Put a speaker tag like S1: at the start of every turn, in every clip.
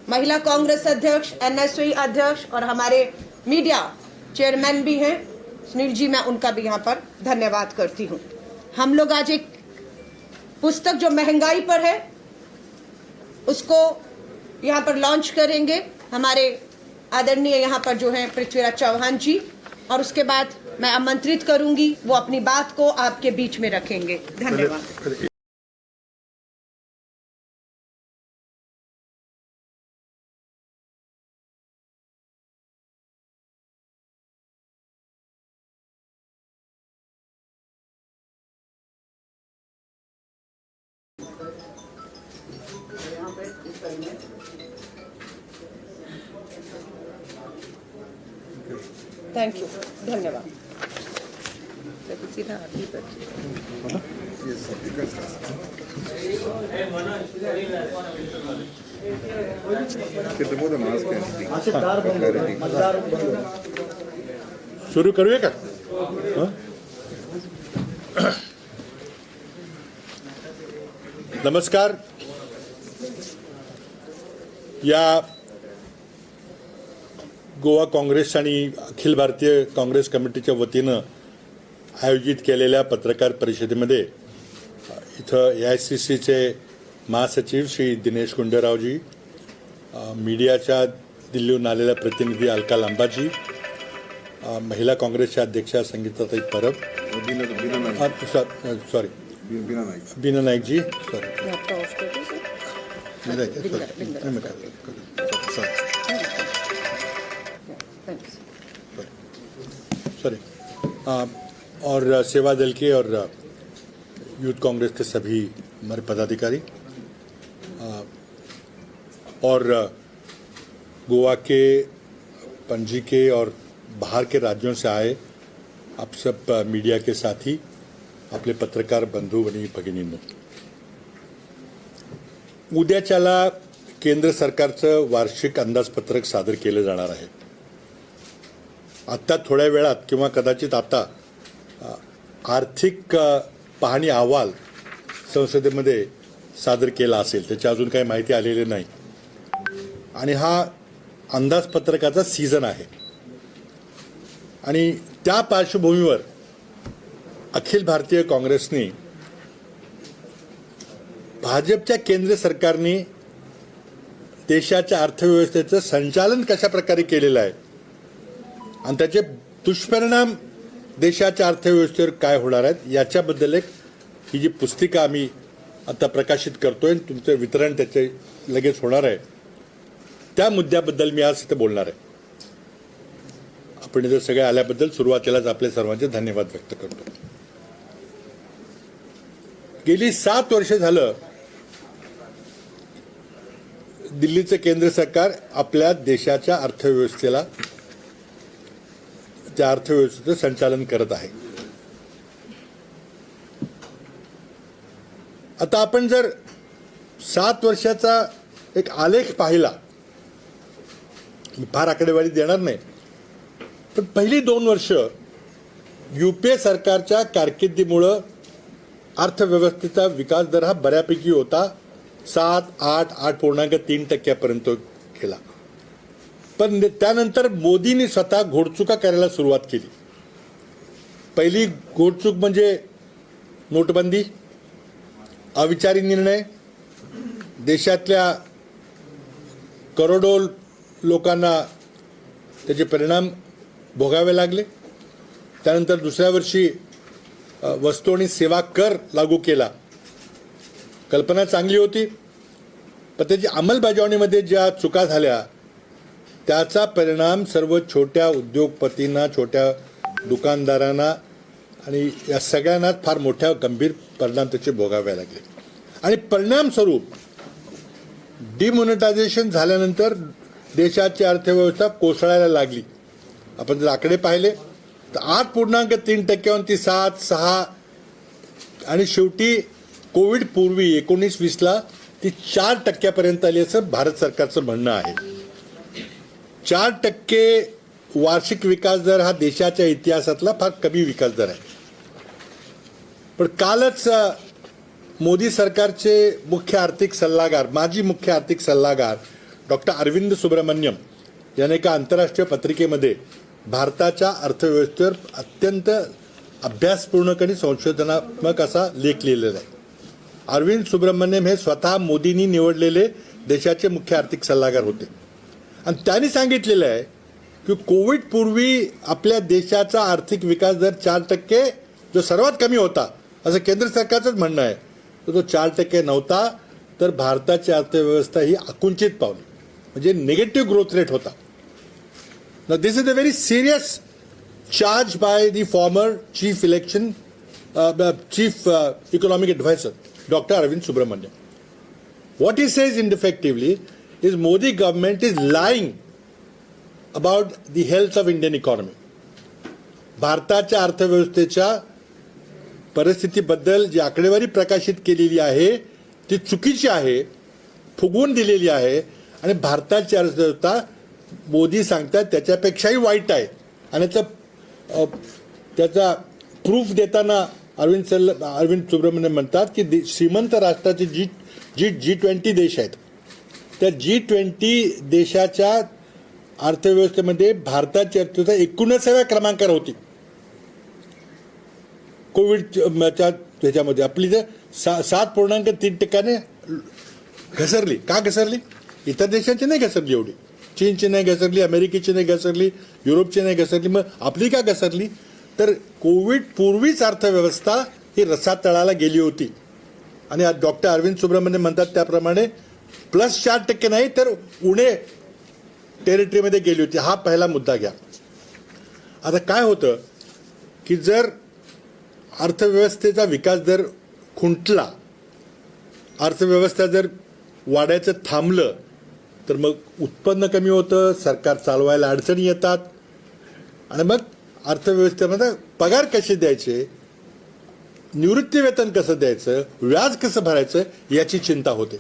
S1: महिला कांग्रेस अध्यक्ष, एनएसयूआई अध्यक्ष और हमारे मीडिया चेयरमैन भी हैं सुनील जी, मैं उनका भी यहाँ पर धन्यवाद करती हूँ। हम लोग आज एक पुस्तक जो महंगाई पर है उसको यहाँ पर लॉन्च करेंगे। हमारे आदरणीय यहाँ पर जो हैं पृथ्वीराज चौहान जी, और उसके बाद मैं आमंत्रित करूंगी, वो अपनी बात को आपके बीच में रखेंगे। धन्यवाद। Thank you, धन्यवाद। सीधा
S2: सुरू करूया का? नमस्कार। या गोवा काँग्रेस आणि अखिल भारतीय काँग्रेस कमिटीच्या वतीनं आयोजित केलेल्या पत्रकार परिषदेमध्ये इथं AICCचे महासचिव श्री दिनेश गुंडूरावजी, मीडियाच्या दिल्लीहून आलेल्या प्रतिनिधी अलका लांबाजी, महिला काँग्रेसच्या अध्यक्षा संगीताताई परब, सॉरी बीना नाईकजी, सॉरी सॉरी, और सेवा दल के और यूथ कांग्रेस के सभी हमारे पदाधिकारी और गोवा के, पणजी के और बाहर के राज्यों से आए आप सब मीडिया के साथी, आपले पत्रकार बंधू आणि भगिनींनो, उद्याच्याला केंद्र सरकारचं वार्षिक अंदाजपत्रक सादर केलं जाणार आहे। आत्ता थोड्या वेळात किंवा कदाचित आता आर्थिक पाहणी अहवाल संसदेमध्ये सादर केला असेल, त्याची अजून काही माहिती आलेली नाही। आणि हा अंदाजपत्रकाचा सीझन आहे आणि त्या पार्श्वभूमीवर अखिल भारतीय काँग्रेसने भाजपच्या केंद्र सरकारने देशाच्या अर्थव्यवस्थेचं संचालन कशा प्रकारे केलेलं आहे आणि त्याचे दुष्परिणाम देशाच्या अर्थव्यवस्थेवर काय होणार आहेत याच्याबद्दल एक ही जी पुस्तिका आम्ही आता प्रकाशित करतोय, तुमचं वितरण त्याचे लगेच होणार आहे, त्या मुद्द्याबद्दल मी आज इथे बोलणार आहे। आपण इथे सगळे आल्याबद्दल सुरुवातीलाच आपले सर्वांचे धन्यवाद व्यक्त करतो। गेली 7 वर्ष झालं दिल्लीचं केंद्र सरकार आपल्या देशाच्या अर्थव्यवस्थेला, त्या अर्थव्यवस्थेचं संचालन करत आहे। आता आपण जर 7 वर्षाचा एक आलेख पाहिला, मी फार आकडेवारी देणार नाही, पण पहिली 2 वर्ष यूपीए सरकारच्या कारकिर्दीमुळं अर्थव्यवस्थेचा विकास दर हा बऱ्यापैकी होता, 7, 8, 8.3% केला। पण त्यानंतर मोदींनी स्वतः घोडचुका करायला सुरुवात केली। पहिली घोडचूक म्हणजे नोटबंदी, अविचारी निर्णय, देशातल्या करोडो लोकांना त्याचे परिणाम भोगावे लागले। त्यानंतर दुसऱ्या वर्षी वस्तू आणि सेवा कर लागू केला। कल्पना चांगली होती, पण त्याची अंमलबजावणीमध्ये ज्या चुका झाल्या त्याचा परिणाम सर्व छोट्या उद्योगपतींना, छोट्या दुकानदारांना आणि या सगळ्यांना फार मोठ्या गंभीर परिणाम त्याचे भोगावे लागले। आणि परिणामस्वरूप डिमॉनिटायझेशन झाल्यानंतर देशाची अर्थव्यवस्था कोसळायला लागली। आपण जर आकडे पाहिले तर 8.3% ती 7, 6 आणि शेवटी कोविड पूर्वी 19-20ला ती 4% आली असं भारत सरकारचं म्हणणं आहे। 4% वार्षिक विकास दर हा देशाच्या इतिहासातला फार कमी विकास दर आहे। पण कालच मोदी सरकारचे मुख्य आर्थिक सल्लागार, माजी मुख्य आर्थिक सल्लागार डॉक्टर अरविंद सुब्रमण्यम यांनी एका आंतरराष्ट्रीय पत्रिकेमध्ये भारताच्या अर्थव्यवस्थेवर अत्यंत अभ्यासपूर्ण आणि संशोधनात्मक असा लेख लिहिलेला आहे. अरविंद सुब्रमण्यम हे स्वतः मोदींनी निवडलेले देशाचे मुख्य आर्थिक सल्लागार होते आणि त्यांनी सांगितलेलं आहे की कोविडपूर्वी आपल्या देशाचा आर्थिक विकास दर 4% जो सर्वात कमी होता असं केंद्र सरकारचंच म्हणणं आहे, तर तो 4% नव्हता, तर भारताची अर्थव्यवस्था ही आकुंचित पावली, म्हणजे निगेटिव्ह ग्रोथ रेट होता. Now this is a very serious charge by the former chief economic adviser doctor Arvind Subramanian. What he says indefectively is Modi government is lying about the health of Indian economy. भारताच्या अर्थव्यवस्थेच्या परिस्थितीबद्दल जी आकडेवारी प्रकाशित केलेली आहे ती चुकीची आहे, फुगवून दिलेली आहे आणि भारताची अर्थव्यवस्था मोदी सांगतात त्याच्यापेक्षाही वाईट आहे. आणि त्याचा प्रूफ देताना अरविंद सुब्रमण्यम म्हणतात की श्रीमंत राष्ट्राचे जी जी G20 देश आहेत, त्या G20 देशाच्या अर्थव्यवस्थेमध्ये भारताची अर्थव्यवस्था 19व्या क्रमांकावर होती कोविडच्या ह्याच्यामध्ये. आपली जर 7.3% घसरली. का घसरली? इतर देशांची नाही घसरली एवढी, चीनची नाही घसरली, अमेरिकेची नाही घसरली, युरोपची नाही घसरली, मग आपली का घसरली? तर कोविड पूर्वीच अर्थव्यवस्था ही रसातळाला गेली होती. आणि डॉक्टर अरविंद सुब्रमण्यम म्हणतात त्याप्रमाणे +4% नाही तर उणे टेरिटरीमध्ये गेली होती. हा पहिला मुद्दा घ्या. आता काय होतं की जर अर्थव्यवस्थेचा विकास दर खुंटला, अर्थव्यवस्था जर वाढायचं थांबलं, तर मग उत्पन्न कमी होतं, सरकार चालवायला अडचणी येतात आणि मग अर्थव्यवस्थेमध्ये पगार कसे द्यायचे, निवृत्तीवेतन कसं द्यायचं, व्याज कसं भरायचं याची चिंता होते.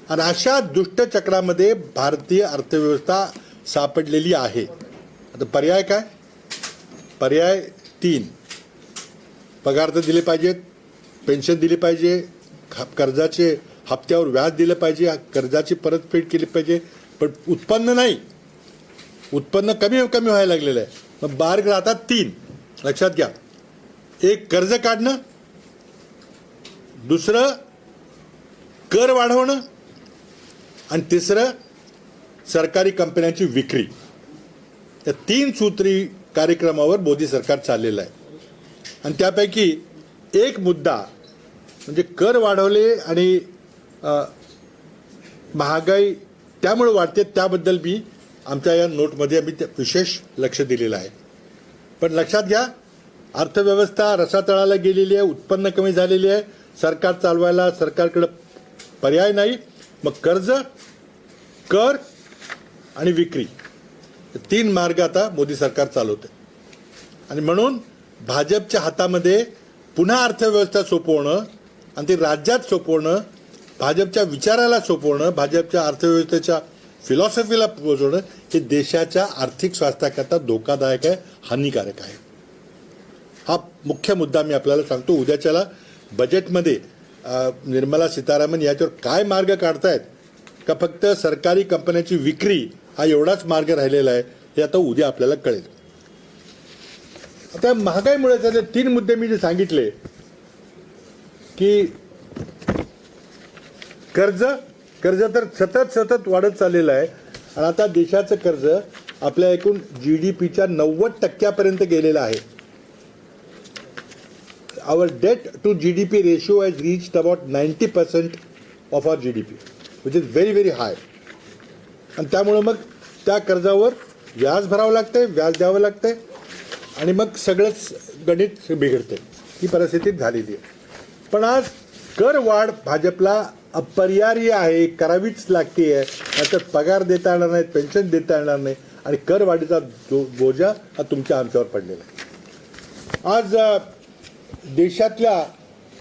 S2: आणि अशा दुष्टचक्रामध्ये भारतीय अर्थव्यवस्था सापडलेली आहे. आता पर्याय काय? पर्याय 3. पगार तर दिले पाहिजेत, पेन्शन दिली पाहिजे, कर्जाचे हप्त्यावर व्याज दिलं पाहिजे, कर्जाची परतफेड केली पाहिजे, पण उत्पन्न नाही, उत्पन्न कमी कमी व्हायला लागलेलं आहे. मग मार्ग राहतात 3, लक्षात घ्या. एक, कर्ज काढणं, दुसरं कर वाढवणं आणि तिसरं सरकारी कंपन्यांची विक्री. या 3 सूत्री कार्यक्रमावर मोदी सरकार चाललेलं आहे. आणि त्यापैकी एक मुद्दा म्हणजे कर वाढवले आणि महागाई त्यामुळे वाढते, त्याबद्दल मी आमच्या या नोटमध्ये आम्ही विशेष लक्ष दिलेलं आहे. पण लक्षात घ्या, अर्थव्यवस्था रसातळाला गेलेली आहे, उत्पन्न कमी झालेली आहे, सरकार चालवायला सरकारकडं पर्याय नाही. मग कर्ज, कर आणि विक्री, 3 मार्ग आता मोदी सरकार चालवते. आणि म्हणून भाजपच्या हातामध्ये पुन्हा अर्थव्यवस्था सोपवणं आणि ती राज्यात सोपवणं, भाजपच्या विचाराला सोपवणं, भाजपच्या अर्थव्यवस्थेच्या फिलॉसॉफीला पोचवणं हे देशाच्या आर्थिक स्वास्थ्याकरता धोकादायक आहे, हानिकारक आहे. हा मुख्य मुद्दा मी आपल्याला सांगतो. उद्याच्याला बजेटमध्ये निर्मला सीतारामन याच्यावर काय मार्ग काढतायत का फक्त सरकारी कंपन्यांची विक्री हा एवढाच मार्ग राहिलेला आहे हे आता उद्या आपल्याला कळेल. आता महागाईमुळे त्याचे 3 मुद्दे मी जे सांगितले की कर्ज तर सतत सतत वाढत चाललेलं आहे आणि आता देशाचं कर्ज आपल्या एकूण GDPच्या 90% गेलेलं आहे. Our debt to GDP ratio has reached about 90% of our GDP, which is very very high. आणि त्यामुळे मग त्या कर्जावर व्याज भरावं लागते, व्याज द्यावं लागते आणि मग सगळंच गणित बिघडते. ही परिस्थिती झालेली आहे. पण आज करवाढ भाजपला अपरिहार्य आहे, करावीच लागते आहे. नाहीतर पगार देता येणार नाही, पेन्शन देता येणार नाही आणि करवाढीचा जो बोजा हा तुमच्या आमच्यावर पडलेला आहे. आज देशातला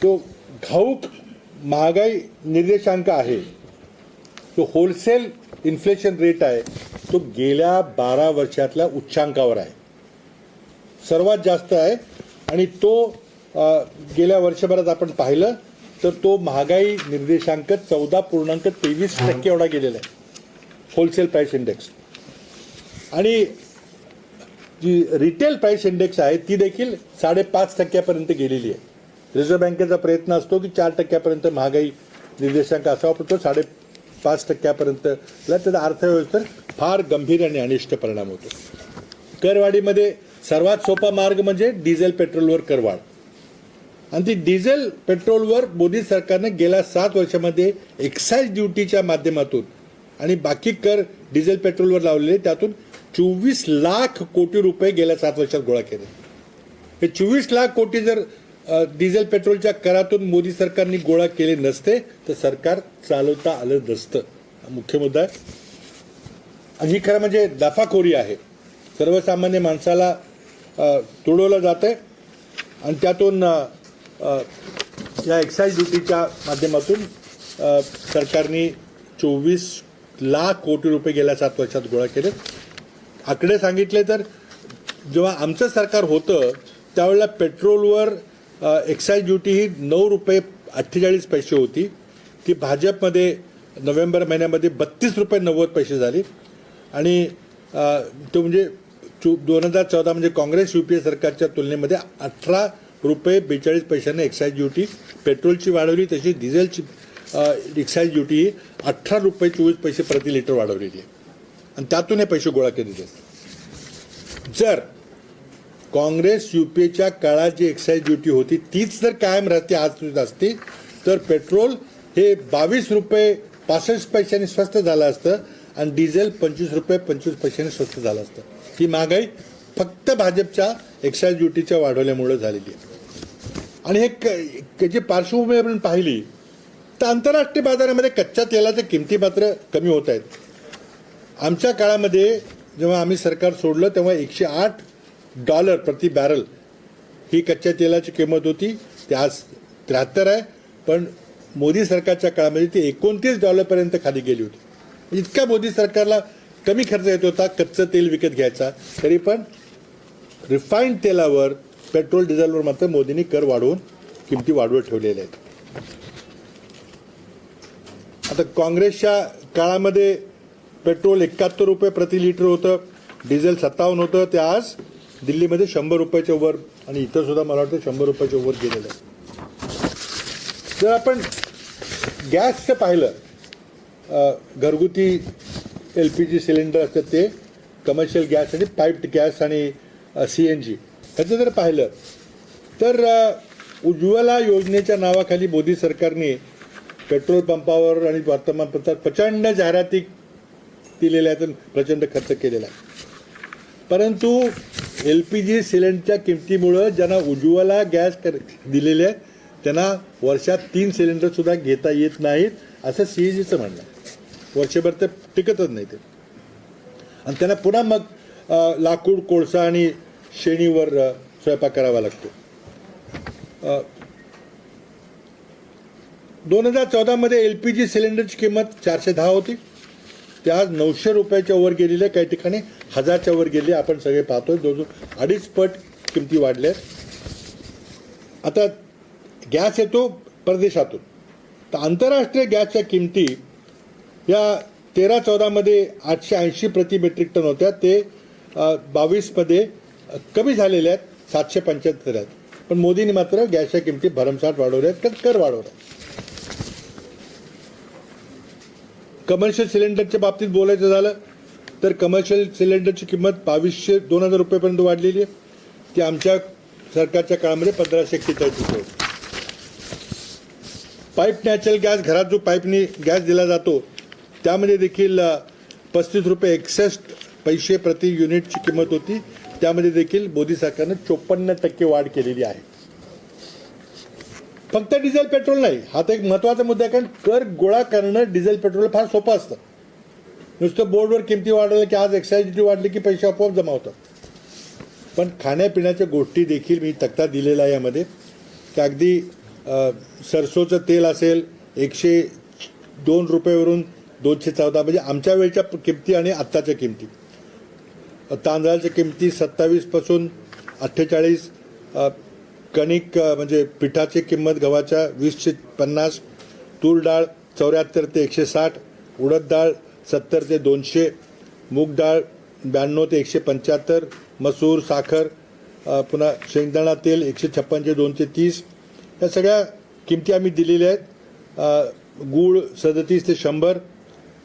S2: तो घाऊक महागाई निर्देशांक आहे, तो होलसेल इन्फ्लेशन रेट आहे, तो गेल्या 12 वर्षातल्या उच्चांकावर आहे, सर्वात जास्त आहे. आणि तो गेल्या वर्षभरात आपण पाहिलं तर तो महागाई निर्देशांक 14.23% एवढा गेलेला आहे. Wholesale price index. आणि जी रिटेल प्राईस इंडेक्स आहे ती देखील 5.5% गेलेली आहे. रिझर्व्ह बँकेचा प्रयत्न असतो की 4% महागाई निर्देशांक असावा, पण तो 5.5% त्याचा अर्थव्यवस्थेवर फार गंभीर आणि अनिष्ट परिणाम होतो. करवाढीमध्ये सर्वात सोपा मार्ग म्हणजे डिझेल पेट्रोलवर करवाढ, आणि ती डिझेल पेट्रोलवर मोदी सरकारने गेल्या 7 वर्षामध्ये एक्साईज ड्युटीच्या माध्यमातून आणि बाकी कर डिझेल पेट्रोलवर लावलेले, त्यातून 24 लाख कोटी रुपये गेल्या 7 वर्षात गोळा केले. हे 24 लाख कोटी जर डिझेल पेट्रोलच्या करातून मोदी सरकारने गोळा केले नसते तर सरकार चालवता आलं नसतं. मुख्य मुद्दा आहे. आणि ही खरं म्हणजे नफाखोरी आहे. सर्वसामान्य माणसाला तुडवलं जातं आहे आणि त्यातून या एक्साईज ड्युटीच्या माध्यमातून सरकारने 24 लाख कोटी रुपये गेल्या 7 वर्षात गोळा केले. आकडे सांगितले तर जेव्हा आमचं सरकार होतं त्यावेळेला पेट्रोलवर एक्साईज ड्युटी ही 9 रुपये 48 पैसे होती. ती भाजपमध्ये नोव्हेंबर महिन्यामध्ये 32 रुपये 90 पैसे झाली. आणि तो म्हणजे 2014 म्हणजे काँग्रेस यू पी ए सरकारच्या तुलनेमध्ये 18 रुपये 42 पैशाने एक्साईज ड्युटी पेट्रोलची वाढवली. तशी डिझेलची एक्साईज ड्युटी ही 18 रुपये 24 पैसे प्रति लिटर वाढवलेली आहे आणि त्यातून हे पैसे गोळा केलेले आहेत. जर काँग्रेस you P एच्या काळात जी एक्साईज ड्युटी होती तीच जर कायम राहते आज सुद्धा असती तर पेट्रोल हे 22 रुपये 65 पैशांनी स्वस्त झालं असतं आणि डिझेल 25 रुपये 25 पैशांनी स्वस्त झालं असतं. ही महागाई फक्त भाजपच्या एक्साईज ड्युटीच्या वाढवल्यामुळे झालेली आहे. आणि हे जी पार्श्वभूमी आपण पाहिली तर आंतरराष्ट्रीय बाजारामध्ये कच्च्या तेलाच्या किमती मात्र कमी होत आहेत. आमच्या काळामध्ये जेव्हा आम्ही सरकार सोडलं तेव्हा $108 प्रति बॅरल ही कच्च्या तेलाची किंमत होती. ते आज 73 आहे, पण मोदी सरकारच्या काळामध्ये ती $29 खाली गेली होती. इतका मोदी सरकारला कमी खर्च येत होता कच्चं तेल विकत घ्यायचा, तरी पण रिफाईंड तेलावर पेट्रोल डिझेलवर मात्र मोदींनी कर वाढवून किमती वाढवत ठेवलेल्या आहेत. आता काँग्रेसच्या काळामध्ये पेट्रोल 71 रुपये प्रति लिटर होतं, डिझेल 57 होतं, ते आज दिल्लीमध्ये 100 रुपयाच्या वर आणि इथं सुद्धा मला वाटतं 100 रुपयाच्या वर गेलेलं आहे. जर आपण गॅसचं पाहिलं, घरगुती LPG cylinder असतात ते कमर्शियल गॅस आणि पाईप्ड गॅस आणि CNG ह्याचं जर पाहिलं तर उज्ज्वला योजनेच्या नावाखाली मोदी सरकारने पेट्रोल पंपावर आणि वर्तमानपत्रात प्रचंड जाहिराती दिलेल्या आहेत, प्रचंड खर्च केलेला आहे. परंतु LPG सिलेंडरच्या किमतीमुळं ज्यांना उज्ज्वला गॅस दिलेले आहेत त्यांना वर्षात 3 सिलेंडरसुद्धा घेता येत नाहीत असं CAGचं म्हणणं आहे. वर्षभर ते टिकतच नाही ते, आणि त्यांना पुन्हा मग लाकूड, कोळसा आणि शेणीवर स्वयंपाक करावा लागतो. 2014मध्ये LPG सिलेंडरची किंमत 410 होती, ते आज 900 रुपयाच्या वर गेलेली आहे, काही ठिकाणी 1000च्या वर गेली. आपण सगळे पाहतोय जवळजवळ 2.5 पट किमती वाढल्या. आता गॅस येतो परदेशातून, तर आंतरराष्ट्रीय गॅसच्या किमती या 13-14मध्ये 880 प्रति मेट्रिक टन होत्या, ते 22मध्ये कमी झालेल्या आहेत, 775 आहेत. पण मोदींनी मात्र गॅसच्या किमती भरमसाठ वाढवल्या आहेत, कर वाढवल्या. कमर्शियल सिलेंडरच्या बाबतीत बोलायचं झालं तर कमर्शियल सिलेंडरची किंमत 2200-2000 रुपयेपर्यंत वाढलेली आहे. ती आमच्या सरकारच्या काळामध्ये 1541 रुपये होती. पाईप नॅचरल गॅस, घरात जो पाईपनी गॅस दिला जातो त्यामध्ये देखील 35 रुपये 61 पैसे प्रति युनिटची किंमत होती, त्यामध्ये देखील मोदी सरकारनं 54% वाढ केलेली आहे. फक्त डिझेल पेट्रोल नाही, हा तर एक महत्त्वाचा मुद्दा आहे, कारण कर गोळा करणं डिझेल पेट्रोल फार सोपं असतं. नुसतं बोर्डवर किमती वाढवल्या की आज एक्साईज ड्युटी वाढली की पैसे आपोआप जमा होतात. पण खाण्यापिण्याच्या गोष्टी देखील मी तक्ता दिलेला आहे यामध्ये, की अगदी सरसोचं तेल असेल 102 रुपयेवरून 214, म्हणजे आमच्या वेळच्या किमती आणि आत्ताच्या किमती. तांदळाच्या किमती 27पासून 48, कणिक म्हणजे पिठाची किंमत गव्हाच्या 20 ते 50, तूर डाळ 74 ते 160, उडद डाळ 70 ते 200, मूग डाळ 92 ते 175, मसूर, साखर, पुन्हा शेंगदाणा तेल 156 ते 230, या सगळ्या किमती आम्ही दिलेल्या आहेत. गूळ 37 ते 100,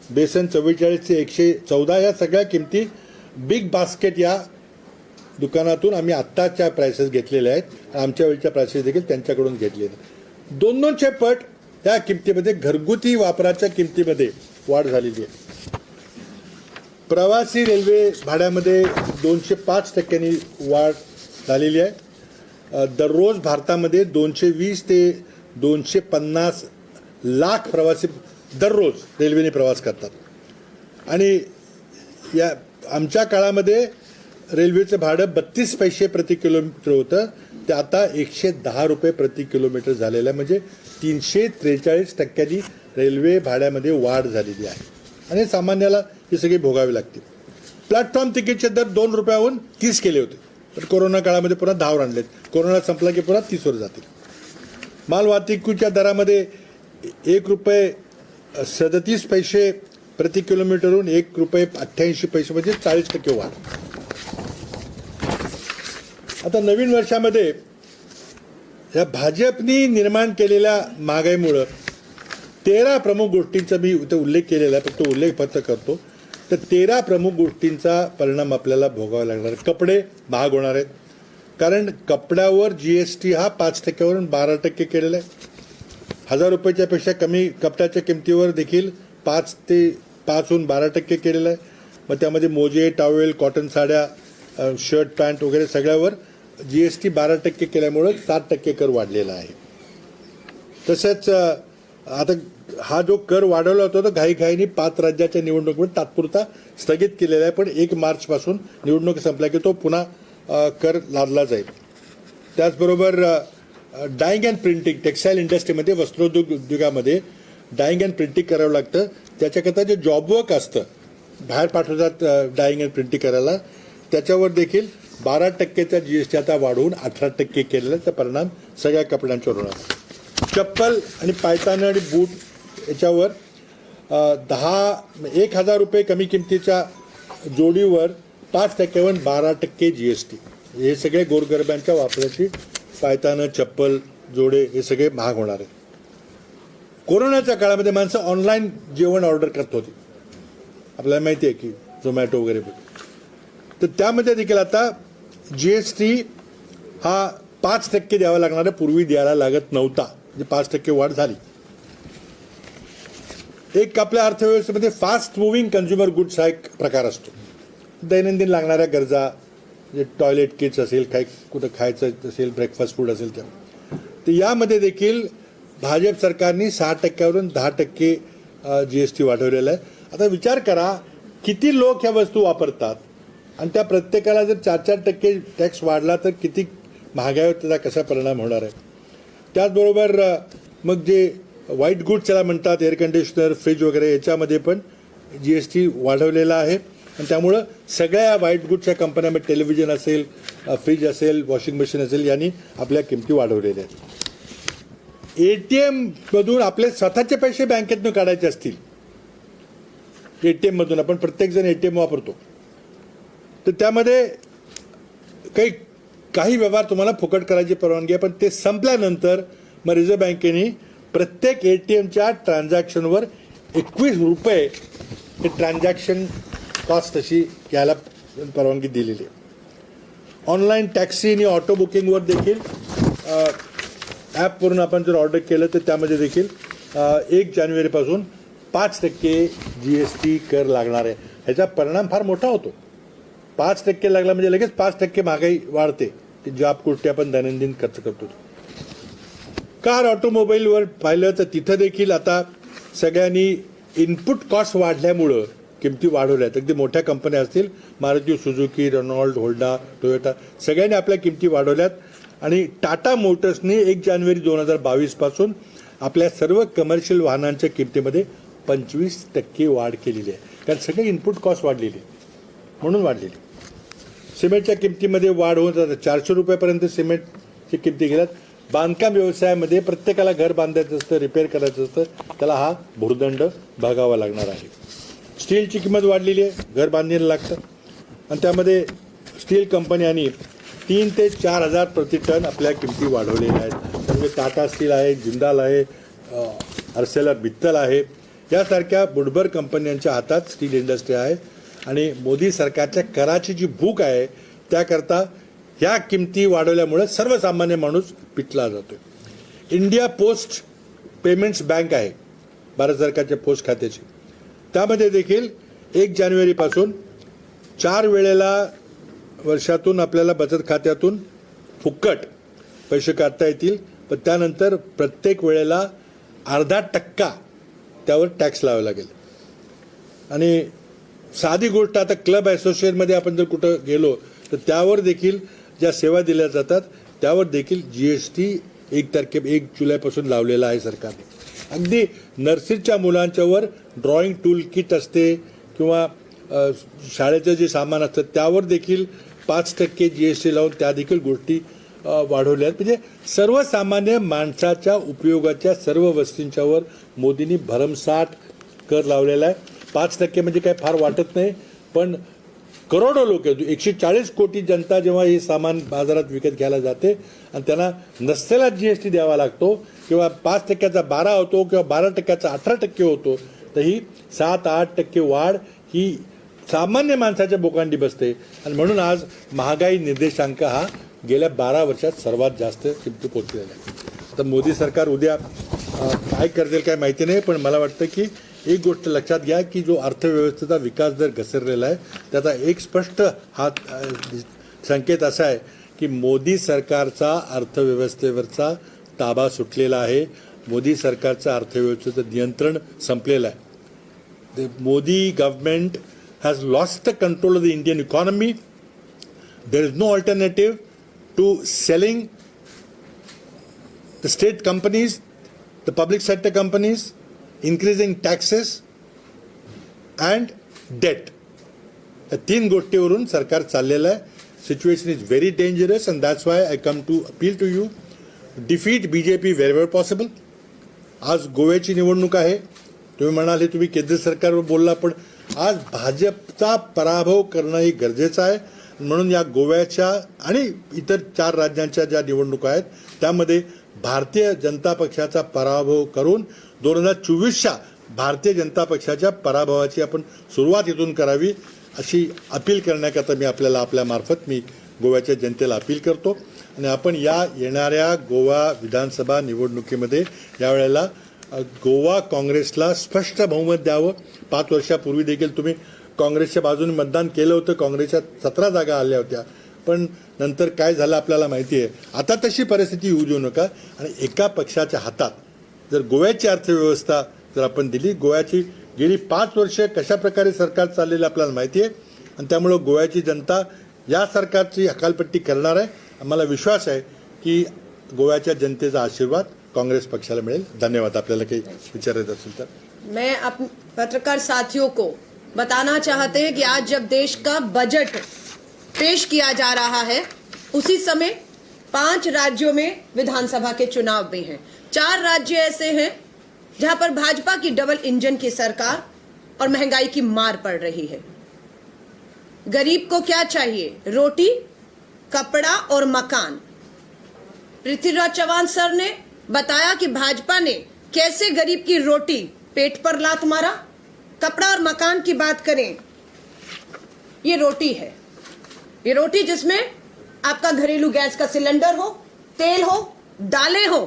S2: बेसन 44 ते 114, या सगळ्या किमती बिग बास्केट या दुकानातून आम्ही आत्ताच्या प्राइसेस घेतलेल्या आहेत. आमच्या वेळच्या प्राइसेस देखील त्यांच्याकडून घेतलेल्या आहेत. 2-200 पट या किमतीमध्ये, घरगुती वापराच्या किमतीमध्ये वाढ झालेली आहे. प्रवासी रेल्वे भाड्यामध्ये 205% वाढ झालेली आहे. दररोज भारतामध्ये 220 ते 250 लाख प्रवासी दररोज रेल्वेने प्रवास करतात. आणि या आमच्या काळामध्ये रेल्वेचं भाडं 32 पैसे प्रति किलोमीटर होतं, ते आता 110 रुपये प्रति किलोमीटर झालेलं आहे. म्हणजे 343% रेल्वे भाड्यामध्ये वाढ झालेली आहे आणि सामान्याला ही सगळी भोगावी लागतील. प्लॅटफॉर्म तिकीटचे दर 2 रुपयाहून 30 केले होते, पण कोरोना काळामध्ये पुन्हा 10वर आणलेत. कोरोना संपला की पुन्हा 30वर जातील. मालवाहतुकीच्या दरामध्ये 1 रुपये 37 पैसे प्रति किलोमीटरहून 1 रुपये 88 पैसे म्हणजे 40% वाढ. आता नवीन वर्षामध्ये या भाजपनी निर्माण केलेल्या महागाईमुळं 13 प्रमुख गोष्टींचा मी इथे उल्लेख केलेला आहे, फक्त उल्लेख फक्त करतो. तर 13 प्रमुख गोष्टींचा परिणाम आपल्याला भोगावा लागणार. कपडे महाग होणार आहेत, कारण कपड्यावर GST हा 5% 12% केलेला आहे. 1000 रुपयाच्या पेक्षा कमी कपड्याच्या किमतीवर देखील 5 ते 12% केलेलं आहे. मग त्यामध्ये मोजे, टॉवेल, कॉटन साड्या, शर्ट, पॅन्ट वगैरे सगळ्यावर GST 12% केल्यामुळं 7% कर वाढलेला आहे. तसंच आता हा जो कर वाढवला होता तो घाईघाईने 5 राज्याच्या निवडणुकीमध्ये तात्पुरता स्थगित केलेला आहे, पण 1 मार्चपासून निवडणूक संपल्या की तो पुन्हा कर लादला जाईल. त्याचबरोबर डाईंग अँड प्रिंटिंग, टेक्स्टाईल इंडस्ट्रीमध्ये, वस्त्रोद्योग उद्योगामध्ये डाईंग अँड प्रिंटिंग करावं लागतं. त्याच्याकरता जे जॉब वर्क असतं बाहेर पाठवतात डाईंग अँड प्रिंटिंग करायला, त्याच्यावर देखील 12% GST आता वाढवून 18% केलेला, त्याचा परिणाम सगळ्या कपड्यांच्यावर होणार. चप्पल आणि पायताणं आणि बूट याच्यावर 1000 रुपये कमी किमतीच्या जोडीवर 5% 12% GST. हे सगळे गोरगरिबांच्या वापराची पायताणं, चप्पल, जोडे हे सगळे महाग होणार आहेत. कोरोनाच्या काळामध्ये माणसं ऑनलाईन जेवण ऑर्डर करत होती, आपल्याला माहिती आहे की झोमॅटो वगैरे, तर त्यामध्ये देखील आता GST हा 5% द्यावा लागणार आहे, पूर्वी द्यायला लागत नव्हता, म्हणजे 5% वाढ झाली. एक आपल्या अर्थव्यवस्थेमध्ये फास्ट मुव्हिंग कन्झ्युमर गुड्स हा एक प्रकार असतो. दैनंदिन लागणाऱ्या गरजा, म्हणजे टॉयलेट किट्स असेल, काही कुठं खायचं असेल, ब्रेकफास्ट फूड असेल, त्या तर यामध्ये देखील भाजप सरकारने 6% 10% GST वाढवलेला आहे. आता विचार करा किती लोक ह्या वस्तू वापरतात आणि त्या प्रत्येकाला जर 4-4% टॅक्स वाढला तर किती महागाईवर त्याचा कसा परिणाम होणार आहे. त्याचबरोबर मग जे व्हाईट गुड्स त्याला म्हणतात, एअर कंडिशनर, फ्रीज वगैरे, याच्यामध्ये पण GST वाढवलेला आहे. आणि त्यामुळं सगळ्या व्हाईट गुड्सच्या कंपन्यामध्ये टेलिव्हिजन असेल, फ्रीज असेल, वॉशिंग मशीन असेल, यांनी आपल्या किमती वाढवलेल्या आहेत. ATMमधून आपले स्वतःचे पैसे बँकेतून काढायचे असतील, ATMमधून आपण प्रत्येकजण ATM वापरतो, तर त्यामध्ये काही व्यवहार तुम्हाला फुकट करायची परवानगी आहे, पण ते संपल्यानंतर मग रिझर्व्ह बँकेने प्रत्येक ATMच्या ट्रान्झॅक्शनवर 21 रुपये हे ट्रान्झॅक्शन कॉस्ट अशी घ्यायला परवानगी दिलेली आहे. ऑनलाईन टॅक्सी आणि ऑटो बुकिंगवर देखील ॲपवरून आपण जर ऑर्डर केलं तर त्यामध्ये देखील 1 जानेवारीपासून 5% GST कर लागणार आहे. ह्याचा परिणाम फार मोठा होतो. 5% लागला म्हणजे लगेच 5% महागाई वाढते, ती ज्या गोष्टी आपण दैनंदिन खर्च करतो. कार, ऑटोमोबाईलवर पाहिलं तर तिथं देखील आता सगळ्यांनी इनपुट कॉस्ट वाढल्यामुळं किमती वाढवल्या आहेत. अगदी मोठ्या कंपन्या असतील, Maruti Suzuki, Renault, Honda, Toyota, सगळ्यांनी आपल्या किमती वाढवल्यात. आणि टाटा मोटर्सने 1 जानेवारी 2022पासून आपल्या सर्व कमर्शियल वाहनांच्या किमतीमध्ये 25% वाढ केलेली आहे, कारण सगळे इनपुट कॉस्ट वाढलेली आहे म्हणून वाढलेली. सिमेंटच्या किमतीमध्ये वाढ होऊन जाते, 400 रुपयापर्यंत सिमेंटची किमती गेल्यात. बांधकाम व्यवसायामध्ये प्रत्येकाला घर बांधायचं असतं, रिपेअर करायचं असतं, त्याला हा भुर्दंड भागावा लागणार आहे. स्टीलची किंमत वाढलेली आहे, घर बांधणीला लागतं आणि त्यामध्ये स्टील कंपन्यांनी 3 ते 4 हजार प्रति टन आपल्या किमती वाढवलेल्या आहेत. म्हणजे टाटा स्टील आहे, जिंदाल आहे, अर्सेलर मित्तल आहे, यासारख्या बुडबर कंपन्यांच्या हातात स्टील इंडस्ट्री आहे. आणि मोदी सरकारच्या कराची जी भूक आहे त्याकरता ह्या किमती वाढवल्यामुळे सर्वसामान्य माणूस पिटला जातो. इंडिया पोस्ट पेमेंट्स बँक आहे भारत सरकारच्या पोस्ट खात्याची, त्यामध्ये देखील 1 जानेवारीपासून 4 वेळेला वर्षातून आपल्याला बचत खात्यातून फुकट पैसे काढता येतील, पण त्यानंतर प्रत्येक वेळेला 0.5% त्यावर टॅक्स लावावा लागेल. आणि साधी गोष्ट, आता क्लब असोसिएशनमध्ये आपण जर कुठं गेलो तर त्यावर देखील ज्या सेवा दिल्या जातात त्यावर देखील GST 1 जुलैपासून लावलेला आहे सरकारने. अगदी नर्सरीच्या मुलांच्यावर ड्रॉइंग टूल किट असते किंवा शाळेचं जे सामान असतं त्यावर देखील 5% GST लावून त्या देखील गोष्टी वाढवल्या आहेत. म्हणजे सर्वसामान्य माणसाच्या उपयोगाच्या सर्व वस्तूंच्यावर मोदींनी भरमसाठ कर लावलेला आहे. 5% म्हणजे काय फार वाटत नाही, पण करोडो लोक, 140 कोटी जनता जेव्हा हे सामान बाजारात विकत घ्यायला जाते आणि त्यांना नसलेला GST द्यावा लागतो किंवा 5%चा 12 होतो किंवा 12%चा 18% होतो, तर ही 7-8% वाढ ही सामान्य माणसाच्या बोकांडी बसते. आणि म्हणून आज महागाई निर्देशांक हा गेल्या 12 वर्षात सर्वात जास्त किमती पोचलेला आहे. आता मोदी सरकार उद्या काय करतील काय माहिती नाही, पण मला वाटतं की एक गोष्ट लक्षात घ्या की जो अर्थव्यवस्थेचा विकास दर घसरलेला आहे त्याचा एक स्पष्ट हा संकेत असा आहे की मोदी सरकारचा अर्थव्यवस्थेवरचा ताबा सुटलेला आहे, मोदी सरकारचं अर्थव्यवस्थेचं नियंत्रण संपलेलं आहे. The Modi government has lost the control of the Indian economy. There is no alternative to selling the state companies, the public sector companies, increasing taxes and debt. या 3 गोष्टीवरून सरकार चाललेलं आहे. Situation is very dangerous and that's why I come to appeal to you, defeat BJP wherever possible. आज गोव्याची निवडणूक आहे, तुम्ही म्हणाले तुम्ही केंद्र सरकारवर बोलला, पण आज भाजपचा पराभव करणं हे गरजेचं आहे. म्हणून या गोव्याच्या आणि इतर 4 राज्यांच्या ज्या निवडणुका आहेत त्यामध्ये भारतीय जनता पक्षाचा पराभव करून 2024च्या भारतीय जनता पक्षाच्या पराभवाची आपण सुरुवात इथून करावी अशी अपील करण्याकरता मी आपल्याला आपल्यामार्फत मी गोव्याच्या जनतेला अपील करतो. आणि आपण या येणाऱ्या गोवा विधानसभा निवडणुकीमध्ये यावेळेला गोवा काँग्रेसला स्पष्ट बहुमत द्यावं. 5 वर्षापूर्वी देखील तुम्ही काँग्रेसच्या बाजूने मतदान केलं होतं, काँग्रेसच्या 17 जागा आल्या होत्या, पण नंतर काय झालं आपल्याला माहिती आहे. आता तशी परिस्थिती येऊ देऊ नका. आणि एका पक्षाच्या हातात जर गोव्याची अर्थव्यवस्था जर आपण दिली, गोव्याची गेली 5 वर्ष कशा प्रकारे सरकार चाललेलं आपल्याला माहिती आहे आणि त्यामुळं गोव्याची जनता या सरकारची हकालपट्टी करणार आहे. आम्हाला विश्वास आहे की गोव्याच्या जनतेचा आशीर्वाद काँग्रेस पक्षाला मिळेल. धन्यवाद. आपल्याला काही विचारायचं असेल तर.
S1: मैं अपने पत्रकार साथियों को बताना चाहते हैं कि आज जब देश का बजट पेश किया जा रहा है उसी समय 5 राज्यों में विधानसभा के चुनाव भी हैं. 4 राज्य ऐसे हैं जहां पर भाजपा की डबल इंजन की सरकार और महंगाई की मार पड़ रही है. गरीब को क्या चाहिए? रोटी, कपड़ा और मकान. पृथ्वीराज चव्हाण सर ने बताया कि भाजपा ने कैसे गरीब की रोटी पेट पर लात मारा. कपड़ा और मकान की बात करें, ये रोटी है, ये रोटी जिसमें आपका घरेलू गैस का सिलेंडर हो, तेल हो, दालें हो,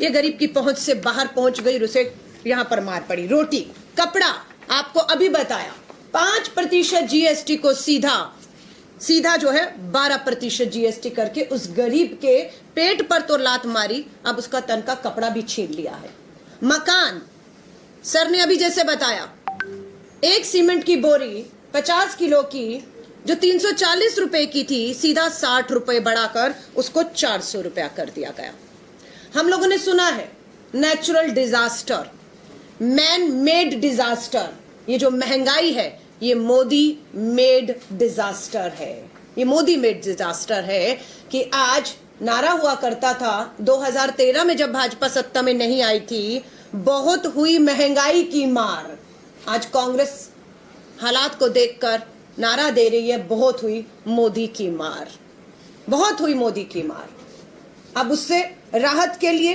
S1: ये गरीब की पहुंच से बाहर पहुंच गई और उसे यहां पर मार पड़ी. रोटी, कपड़ा, आपको अभी बताया 5% जीएसटी को सीधा सीधा जो है 12% जीएसटी करके उस गरीब के पेट पर तो लात मारी, अब उसका तन का कपड़ा भी छीन लिया है. मकान, सर ने अभी जैसे बताया, एक सीमेंट की बोरी 50 किलो की जो 340 रुपए की थी, सीधा 60 रुपए बढ़ाकर उसको 400 रुपया कर दिया गया. हम लोगों ने सुना है natural disaster, man made disaster, ये जो महंगाई है ये मोदी मेड डिजास्टर है. ये मोदी मेड डिजास्टर है कि आज नारा हुआ करता था 2013 में जब भाजपा सत्ता में नहीं आई थी, बहुत हुई महंगाई की मार. आज कांग्रेस हालात को देखकर नारा दे रही है, बहुत हुई मोदी की मार, बहुत हुई मोदी की मार। अब उससे राहत के लिए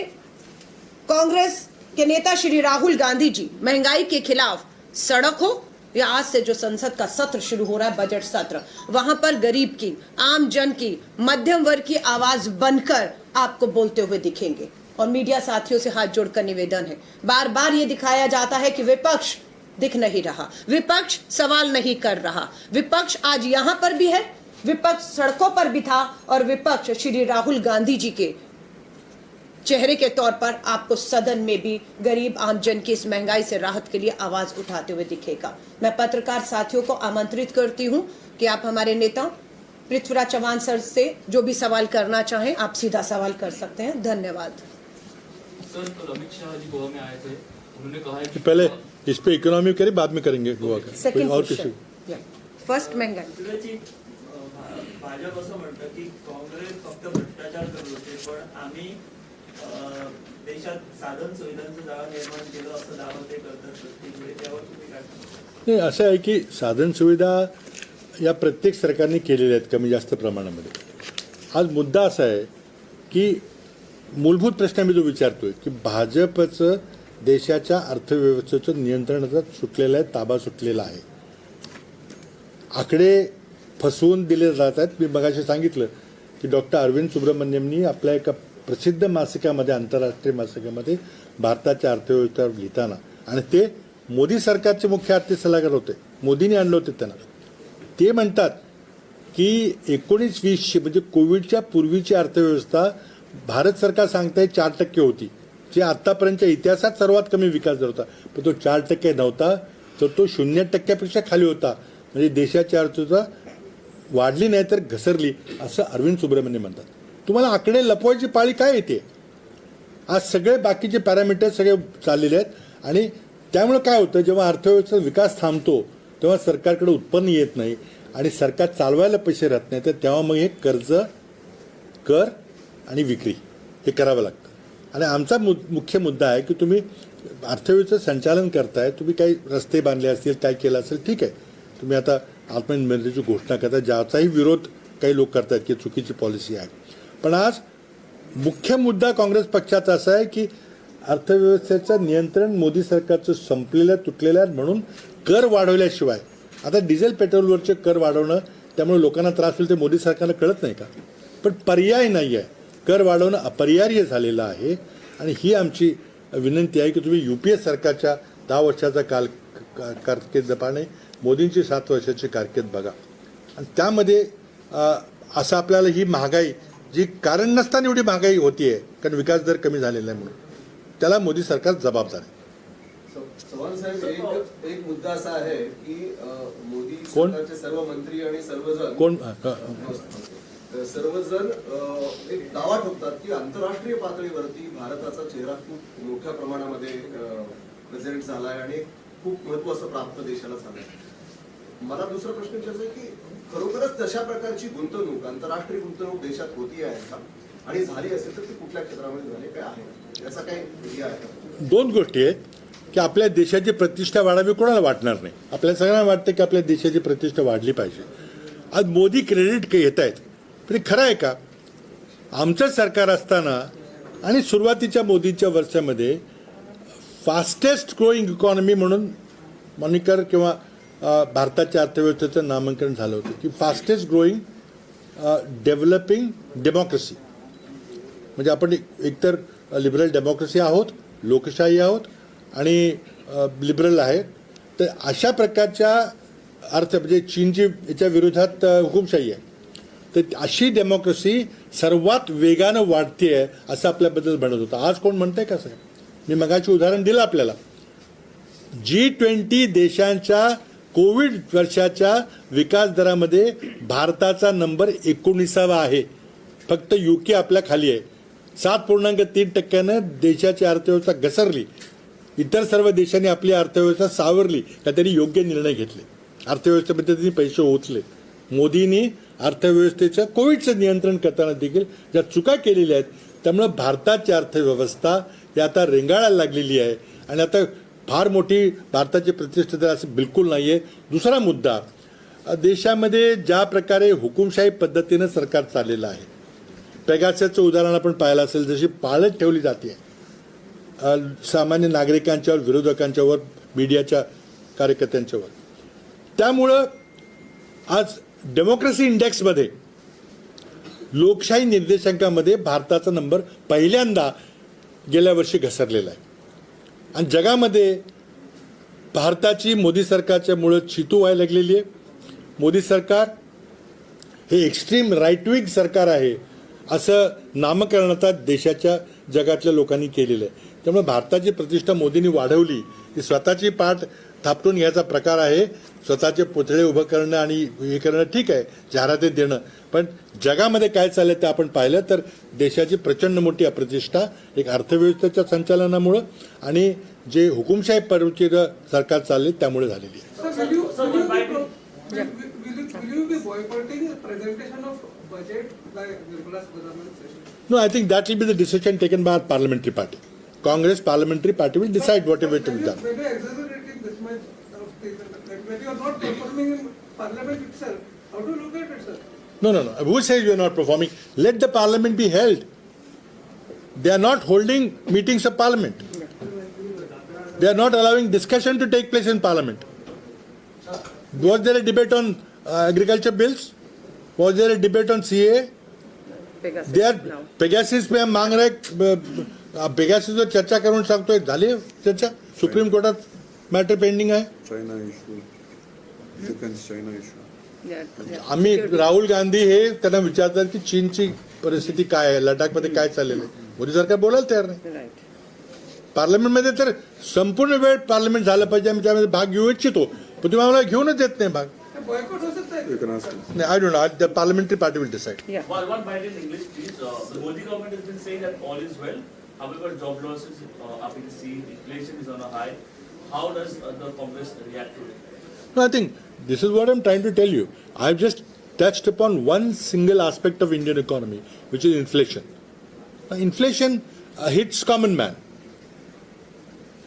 S1: कांग्रेस के नेता श्री राहुल गांधी जी महंगाई के खिलाफ सड़क हो या आज से जो संसद का सत्र शुरू हो रहा है, बजट सत्र, वहां पर गरीब की, आम जन की, मध्यम वर्ग की आवाज बनकर आपको बोलते हुए दिखेंगे। और मीडिया साथियों से हाथ जोड़कर निवेदन है, बार बार ये दिखाया जाता है कि विपक्ष दिख नहीं रहा, विपक्ष सवाल नहीं कर रहा। विपक्ष आज यहां पर भी है, विपक्ष सड़कों पर भी था, और विपक्ष श्री राहुल गांधी जी के चेहरे के तौर पर आपको सदन में भी गरीब आम जन की इस महंगाई से राहत के लिए आवाज उठाते हुए दिखेगा। मैं पत्रकार साथियों को आमंत्रित करती हूं कि आप हमारे नेता पृथ्वीराज चव्हाण सर से जो भी सवाल करना चाहें आप सीधा सवाल कर सकते हैं। धन्यवाद।
S3: सर, कल अमित शाह जी गोवा में आए थे, उन्होंने कहा है कि
S2: पहले इस पे इकोनॉमी करें, बाद में करेंगे गोवा का।
S1: सेकंड
S2: और किसी
S1: फर्स्ट महंगाई।
S4: भाजप असं म्हणतं की काँग्रेस फक्त भ्रष्टाचार करत होते, पण आम्ही देशात साधन सुविधांचं जाळं निर्माण केलं असं दावा ते करतात प्रत्येक वेळी, त्यावर तुम्ही काय सांगता?
S2: नाही, असं आहे की साधन सुविधा या प्रत्येक सरकारने केलेल्या आहेत कमी जास्त प्रमाणामध्ये। आज मुद्दा असा आहे की मूलभूत प्रश्न मी जो विचारतोय की भाजपचं देशाच्या अर्थव्यवस्थेचं नियंत्रण आता सुटलेलं आहे, ताबा सुटलेला आहे, आकडे फसवून दिले जात आहेत। मी मगाशी सांगितलं की डॉक्टर अरविंद सुब्रमण्यमनी आपल्या एका प्रसिद्ध मासिकामध्ये, आंतरराष्ट्रीय मासिकामध्ये भारताच्या अर्थव्यवस्थेवर लिहिताना, आणि ते मोदी सरकारचे मुख्य आर्थिक सल्लागार होते, मोदींनी आणलं होते त्यांना, ते म्हणतात की 19-20 म्हणजे कोविडच्या पूर्वीची अर्थव्यवस्था भारत सरकार सांगते 4% होती, जे आत्तापर्यंतच्या इतिहासात सर्वात कमी विकास दर होता, पण तो 4% नव्हता तर तो 0% खाली होता। म्हणजे देशाची अर्थव्यवस्था वाढली नाही तर घसरली असं अरविंद सुब्रमण्य म्हणतात। तुम्हाला आकडे लपवायची पाळी काय येते? आज सगळे बाकीचे पॅरामीटर सगळे चाललेले आहेत आणि त्यामुळे काय होतं, जेव्हा अर्थव्यवस्थेचा विकास थांबतो तेव्हा सरकारकडे उत्पन्न येत नाही आणि सरकार चालवायला पैसे राहत नाही, तर तेव्हा मग हे कर्ज, कर आणि विक्री हे करावं लागतं। आणि आमचा मुख्य मुद्दा आहे की तुम्ही अर्थव्यवस्थेचं संचालन करताय, तुम्ही काही रस्ते बांधले असतील, काय केलं असेल, ठीक आहे, तुम्ही आता आत्मनिर्भरतेची घोषणा करताय, ज्याचाही विरोध काही लोक करतायत की चुकीची पॉलिसी आहे, पण आज मुख्य मुद्दा काँग्रेस पक्षाचा असा आहे की अर्थव्यवस्थेचं नियंत्रण मोदी सरकारचं संपलेलं, तुटलेलं आहे, म्हणून कर वाढवल्याशिवाय, आता डिझेल पेट्रोलवरचे कर वाढवणं त्यामुळे लोकांना त्रास होईल ते मोदी सरकारला कळत नाही का? पण पर्याय नाही आहे, कर वाढवणं अपरिहार्य झालेलं आहे। आणि ही आमची विनंती आहे की तुम्ही यू पी ए सरकारच्या 10 वर्षाचा काल कारकीर्द पाहणे, मोदींची 7 वर्षाची कारकीर्द बघा, आणि त्यामध्ये असं आपल्याला ही महागाई जी कारण नसताना एवढी महागाई होती आहे कारण विकास दर कमी झालेला आहे, म्हणून त्याला मोदी सरकार जबाबदार आहे।
S5: चव्हाण साहेब, एक मुद्दा असा आहे की मोदी सरकारचे सर्व मंत्री आणि सर्वजण
S2: कोण
S5: सर्वजण एक दावा ठोकतात की आंतरराष्ट्रीय पातळीवरती भारताचा चेहरा खूप मोठ्या प्रमाणामध्ये प्रेझेंट झाला आहे आणि खूप महत्त्व असं प्राप्त देशाला झालं आहे। मला दुसरा प्रश्न विचारायचा आहे की खरोखरच तशा प्रकारची गुंतवणूक, आंतरराष्ट्रीय गुंतवणूक देशात होती आहे का, आणि झाली असेल तर ती कुठल्या क्षेत्रामध्ये झाली, काय आहे याचा काही आयडिया आहे का?
S2: दोन गोष्टी आहेत की आपल्या देशाची प्रतिष्ठा वाढावी कोणाला वाटणार नाही, आपल्या सगळ्यांना वाटतं की आपल्या देशाची प्रतिष्ठा वाढली पाहिजे। आज मोदी क्रेडिट घेत आहेत, पण खरं आहे का? आमचं सरकार असताना आणि सुरुवातीच्या मोदींच्या वर्षामध्ये फास्टेस्ट ग्रोईंग इकॉनॉमी म्हणून मॉनिकर किंवा भारताच्या अर्थव्यवस्थेचं नामांकन झालं होतं की फास्टेस्ट ग्रोईंग डेव्हलपिंग डेमोक्रेसी, म्हणजे आपण एकतर लिबरल डेमोक्रेसी आहोत, लोकशाही आहोत आणि लिबरल आहे, तर अशा प्रकारच्या अर्थ म्हणजे चीनची याच्या विरोधात हुकुमशाही आहे, तर अशी डेमोक्रेसी सर्वात वेगानं वाढते आहे असं आपल्याबद्दल म्हणत होतं। आज कोण म्हणतंय का साहेब? मी मगाशी उदाहरण दिलं आपल्याला, G20 देशांच्या कोविड वर्षाच्या विकास दरामध्ये भारताचा नंबर 19वा आहे, फक्त UK आपल्या खाली आहे। 7.3% देशाची अर्थव्यवस्था घसरली, इतर सर्व देशांनी आपली अर्थव्यवस्था सावरली का त्यांनी योग्य निर्णय घेतले, अर्थव्यवस्थेमध्ये त्यांनी पैसे ओतले। मोदींनी अर्थव्यवस्थेचं कोविडचं नियंत्रण करताना देखील ज्या चुका केलेल्या आहेत त्यामुळे भारताची अर्थव्यवस्था ही आता रेंगाळायला लागलेली आहे आणि आता फार मोठी भारताची प्रतिष्ठा असं बिलकुल नाही आहे. दुसरा मुद्दा, देशामध्ये ज्या प्रकारे हुकुमशाही पद्धतीनं सरकार चाललेलं आहे, पेगाससचं उदाहरण आपण पाहिलं असेल, जशी पाळत ठेवली जाते सामान्य नागरिकांच्यावर, विरोधकांच्यावर, मीडियाच्या कार्यकर्त्यांच्यावर, त्यामुळं आज डेमोक्रेसी इंडेक्समध्ये, लोकशाही निर्देशांकामध्ये भारताचा नंबर पहिल्यांदा गेल्या वर्षी घसरलेला आहे. आणि जगामध्ये भारताची मोदी सरकारच्यामुळं चितू व्हायला लागलेली आहे. मोदी सरकार हे एक्स्ट्रीम राईट विंग सरकार आहे असं नामकरण आता देशाच्या जगातल्या लोकांनी केलेलं आहे. त्यामुळे भारताची प्रतिष्ठा मोदींनी वाढवली ही स्वतःची पाठ थापटून घ्यायचा प्रकार आहे. स्वतःचे पुतळे उभं करणं आणि हे करणं ठीक आहे, जाहिराती देणं, पण जगामध्ये काय चाललं ते आपण पाहिलं तर देशाची प्रचंड मोठी अप्रतिष्ठा एक अर्थव्यवस्थेच्या संचालनामुळं आणि जे हुकुमशाही पद्धतीनं सरकार चालले त्यामुळे झालेली आहे. No, I think that will be the decision taken by our parliamentary party. Congress parliamentary party will decide whatever to be done.
S6: When you are exaggerating this much of things, like when you are not performing in parliament itself, how do you look at it, sir?
S2: No, no, no. Who says you are not performing? Let the parliament be held. They are not holding meetings of parliament. They are not allowing discussion to take place in parliament. Was there a debate on agriculture bills? Was there a debate on CAA?
S1: Pegasus,
S2: they are Pegasus में हम मांग रहे, पेगासिसवर चर्चा करून सांगतोय, झाली चर्चा, supreme कोर्टात matter pending आहे.
S7: China issue, defence China issue.
S2: आम्ही राहुल गांधी हे त्यांना विचारतात की चीनची परिस्थिती काय आहे, लडाखमध्ये काय चाललेलं आहे, मोदी सरकार बोलायला तयार नाही. पार्लमेंटमध्ये तर संपूर्ण वेळ पार्लमेंट झालं पाहिजे, आम्ही त्यामध्ये भाग घेऊ इच्छितो, पण तुम्ही आम्हाला घेऊनच देत नाही भाग. No, I don't know. The parliamentary party will decide.
S1: Yeah.
S3: Well, one bite in English, please. The Modi government has been saying that all is well. However, job losses are being seen. Inflation is on a high. How does the Congress react to it?
S2: No, I think this is what I'm trying to tell you. I've just touched upon one single aspect of Indian economy, which is inflation. Now, inflation hits common man.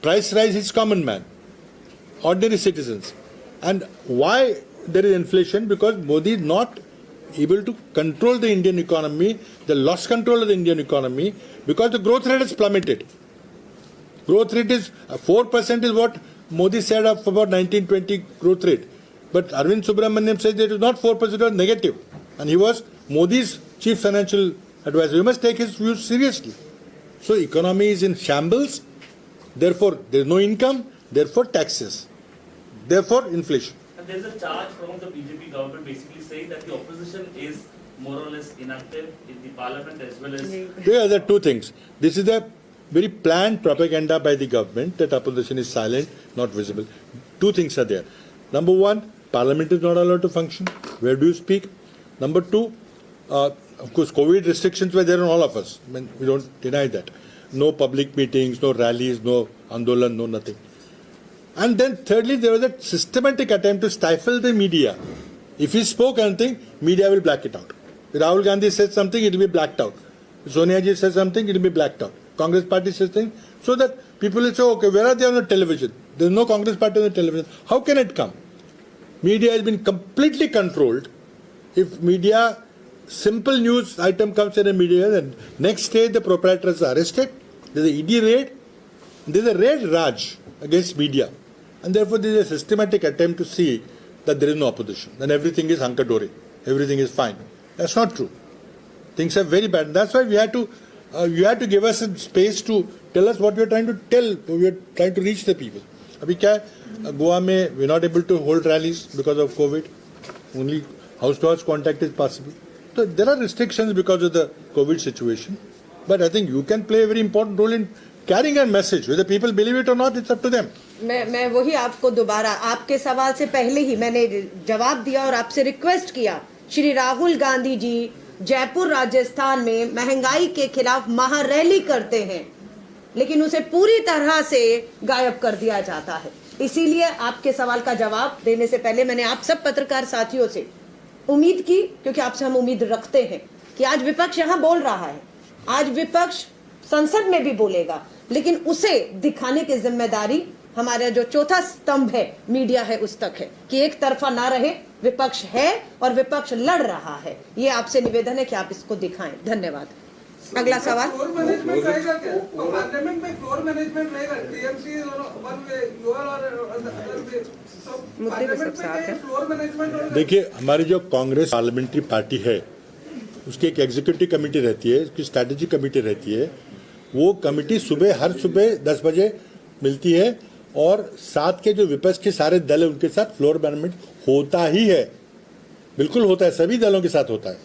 S2: Price rise hits common man, ordinary citizens. And why there is inflation? Because Modi is not able to control the Indian economy, they lost control of the Indian economy because the growth rate has plummeted. Growth rate is 4% is what Modi said of about 1920 growth rate. But Arvind Subramanian says that it is not 4%, it was negative. And he was Modi's chief financial advisor. You must take his views seriously. So economy is in shambles, therefore there is no income, therefore taxes, therefore inflation.
S3: And there is a charge from the BJP government basically saying that the opposition is more or less inactive in the parliament as well as...
S2: There are two things. This is a very planned propaganda by the government that opposition is silent, not visible. Two things are there. Number one, parliament is not allowed to function. Where do you speak? Number two, of course, COVID restrictions were there on all of us. I mean, we don't deny that. No public meetings, no rallies, no andolan, no nothing. And then thirdly, there was a systematic attempt to stifle the media. If he spoke anything, media will black it out. If Rahul Gandhi says something, it will be blacked out. If Sonia ji says something, it will be blacked out. Congress party says things, so that people will say, okay, where are they on the television? There is no Congress party on the television. How can it come? Media has been completely controlled. If media, simple news item comes in the media, then next day the proprietors are arrested. There is an ED raid. There is a raid raj against media. And therefore there is a systematic attempt to see that there is no opposition. Then everything is hunky-dory. Everything is fine. That's not true. Things are very bad. That's why we had to, you had to give us some space to tell us what we are trying to tell. We are trying to reach the people. Abhi kya hai? Goa mein we are not able to hold rallies because of COVID. Only house-to-house contact is possible. So there are restrictions because of the COVID situation. But I think you can play a very important role in carrying a message. Whether people believe it or not, it's up to them.
S1: मैं वही आपको दोबारा आपके सवाल से पहले ही मैंने जवाब दिया और आपसे रिक्वेस्ट किया। श्री राहुल गांधी जी जयपुर राजस्थान में महंगाई के खिलाफ महारैली करते हैं, लेकिन उसे पूरी तरह से गायब कर दिया जाता है। इसीलिए आपके सवाल का जवाब देने से पहले मैंने आप सब पत्रकार साथियों से उम्मीद की, क्योंकि आपसे हम उम्मीद रखते हैं कि आज विपक्ष यहाँ बोल रहा है, आज विपक्ष संसद में भी बोलेगा, लेकिन उसे दिखाने की जिम्मेदारी हमारा जो चौथा स्तंभ है मीडिया है उस तक है कि एक तरफा ना रहे, विपक्ष है और विपक्ष लड़ रहा है। ये आपसे निवेदन है कि आप इसको दिखाएं। धन्यवाद। अगला सवाल।
S6: फ्लोर मैनेजमेंट रहेगा क्या? पार्लियामेंट में फ्लोर मैनेजमेंट रहेगा? TMC one way, you are other way,
S1: मुद्दे पे सब साथ हैं।
S6: Floor management.
S2: देखिए, हमारी जो कांग्रेस पार्लियामेंट्री पार्टी है उसकी एक एग्जीक्यूटिव कमेटी रहती है, उसकी स्ट्रैटेजी कमेटी रहती है। वो कमेटी सुबह हर सुबह 10 बजे मिलती है और साथ के जो विपक्ष के सारे दल हैं उनके साथ फ्लोर मैनेजमेंट होता ही है, बिल्कुल होता है, सभी दलों के साथ होता है,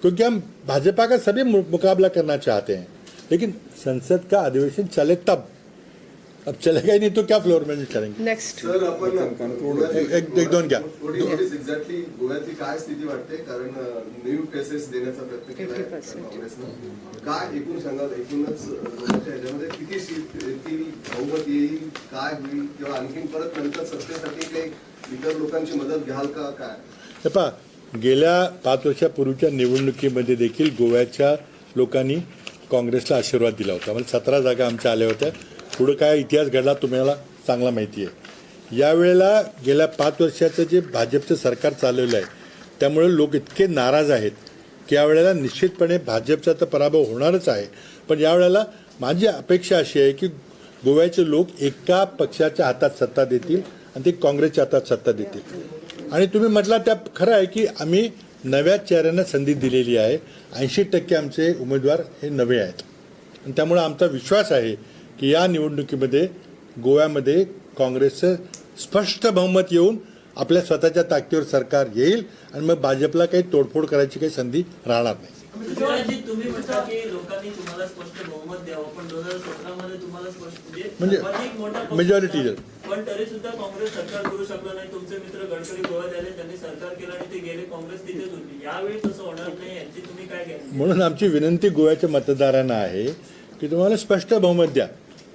S2: क्योंकि हम भाजपा का सभी मुकाबला करना चाहते हैं। लेकिन संसद का अधिवेशन चले तब, अब चलेगा ही नहीं तो क्या फ्लोर मैनेज करेंगे।
S1: नेक्स्ट
S5: सर, आपण
S2: एक दोन घ्या।
S5: एक्झॅक्टली गोव्यातली काय स्थिती वाटते, कारण न्यू फेसेस देण्याचा प्रयत्न केला काँग्रेसनं, काय एकूण सांगाल? एकूणच गोव्याच्या ह्याच्यामध्ये किती सीट येतील, बहुमत येईल, काय होईल, किंवा आणखी परत नंतर सत्तेसाठी काही इतर लोकांची मदत घ्याल का काय?
S2: पहा, गेल्या 5 वर्षापूर्वीच्या निवडणुकीमध्ये देखील गोव्याच्या लोकांनी काँग्रेसला आशीर्वाद दिला होता। म्हणजे 17 जागा आमच्या आल्या होत्या। पुढं काय इतिहास घडला तुम्हाला चांगला माहिती आहे। यावेळेला गेल्या 5 वर्षाचं जे भाजपचं सरकार चालवलं आहे त्यामुळे लोक इतके नाराज आहेत की यावेळेला निश्चितपणे भाजपचा तर पराभव होणारच आहे, पण यावेळेला माझी अपेक्षा अशी आहे की गोव्याचे लोक एका पक्षाच्या हातात सत्ता देतील आणि ते काँग्रेसच्या हातात सत्ता देतील। आणि तुम्ही म्हटला त्या खरं आहे की आम्ही नव्या चेहऱ्यांना संधी दिलेली आहे। 80% आमचे उमेदवार हे नवे आहेत आणि त्यामुळे आमचा विश्वास आहे की या निवडणुकीमध्ये गोव्यामध्ये काँग्रेसचं स्पष्ट बहुमत येऊन आपल्या स्वतःच्या ताकदीवर सरकार येईल आणि मग भाजपला काही तोडफोड करायची काही संधी राहणार नाही।
S4: तुम्ही म्हणता की लोकांनी तुम्हाला स्पष्ट बहुमत द्यावं, पण 2017 मध्ये तुम्हाला स्पष्ट
S2: म्हणजे मेजॉरिटी,
S4: पण तरी सुद्धा काँग्रेस सरकार करू शकलं नाही। तुमचे मित्र गडकरी गोव्यात आले, त्यांनी सरकार केलं आणि ते गेले, काँग्रेस तिथेच होती। यावेळी तसं होणार नाही याची तुम्ही काय गॅरंटी?
S2: म्हणून आमची विनंती गोव्याच्या मतदारांना आहे की तुम्हाला स्पष्ट बहुमत द्या,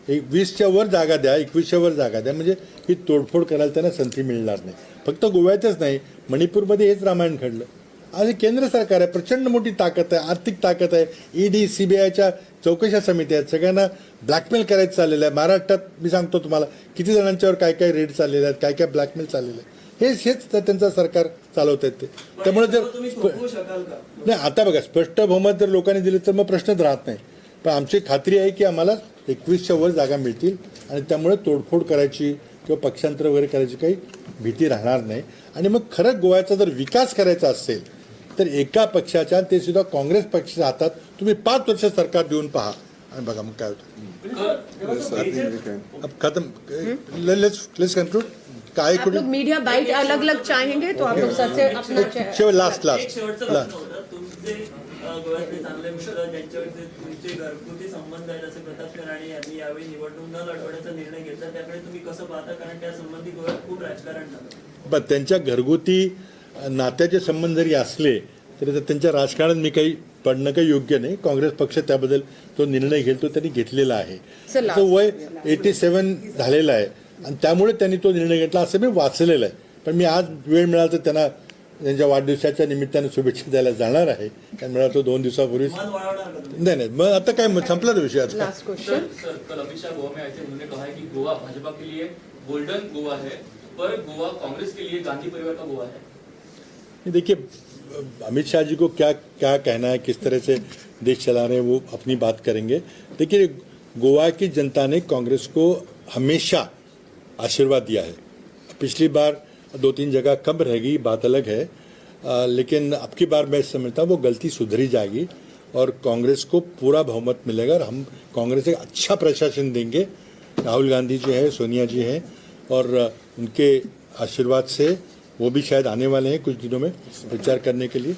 S2: 20च्या वर जागा द्या, 21च्या वर जागा द्या, म्हणजे ही तोडफोड करायला त्यांना संधी मिळणार नाही। फक्त गोव्यातच नाही, मणिपूरमध्ये हेच रामायण घडलं। आज केंद्र सरकार आहे, प्रचंड मोठी ताकद आहे, आर्थिक ताकद आहे, ईडी सीबीआयच्या चौकशा समित्या आहेत, सगळ्यांना ब्लॅकमेल करायचं चाललेलं आहे। महाराष्ट्रात मी सांगतो तुम्हाला किती जणांच्यावर काय काय रेड चाललेले आहेत, काय काय ब्लॅकमेल चाललेलं आहे, हेच तर त्यांचं सरकार चालवत आहेत ते। त्यामुळे जर नाही, आता बघा, स्पष्ट बहुमत जर लोकांनी दिलं तर मग प्रश्नच राहत नाही। पण आमची खात्री आहे की आम्हाला 21च्या वर जागा मिळतील आणि त्यामुळे तोडफोड करायची किंवा पक्षांतर वगैरे करायची काही भीती राहणार नाही। आणि मग खरं गोव्याचा जर विकास करायचा असेल तर एका पक्षाच्या, ते सुद्धा काँग्रेस पक्षाच्या हातात तुम्ही 5 वर्ष सरकार देऊन पहा आणि बघा मग काय होतं। अब खत्म, let's conclude. काय
S1: आप लोग मीडिया बाइट अलग अलग चाहेंगे तो आप लोग सबसे अपना
S2: लास्ट लास्ट
S4: तुमचे गोव्यातले चांगले मित्र ज्यांच्यावर तुमचे घरगुती संबंध आहेत असे प्रताप राणे यांनी यावेळी निवडणूक न लढवण्याचा निर्णय घेतला, त्याकडे तुम्ही कसं पाहता? कारण त्या संबंधी गोव्यात खूप राजकारण झालं।
S2: पण त्यांच्या घरगुती नात्याचे संबंध जरी असले तरी त्यांच्या राजकारणात मी काही पडणं काही योग्य नाही। काँग्रेस पक्ष त्याबद्दल तो निर्णय घेईल तो त्यांनी घेतलेला आहे। त्याचं वय 87 झालेलं आहे आणि त्यामुळे त्यांनी तो निर्णय घेतला असं मी वाचलेलं आहे। पण मी आज वेळ मिळाला तर त्यांना त्यांच्या वाढदिवसाच्या निमित्ताने शुभेच्छा द्यायला जाणार आहे, कारण मिळाला तो 2 दिवसापूर्वी। नाही नाही, मग आता काय संपला विषय आता।
S1: क्वेश्चन
S8: सर, कल अमित शाह गोवा में आए थे, उन्होंने कहा है कि गोवा भाजपा के लिए गोल्डन गोवा है, पर गोवा कांग्रेस के लिए गांधी परिवार का गोवा है।
S2: देखिए, अमित शाह जी को क्या क्या कहना है, किस तरह से देश चला रहे हैं, वो अपनी बात करेंगे। देखिए, गोवा की जनता ने कांग्रेस को हमेशा आशीर्वाद दिया है। पिछली बार 2-3 जगह कम रह गई, बात अलग है, लेकिन अब की बार मैं समझता हूँ वो गलती सुधरी जाएगी और कांग्रेस को पूरा बहुमत मिलेगा और हम कांग्रेस एक अच्छा प्रशासन देंगे। राहुल गांधी जी हैं, सोनिया जी हैं और उनके आशीर्वाद से वो भी शायद आने वाले हैं कुछ दिनों में प्रचार करने के लिए।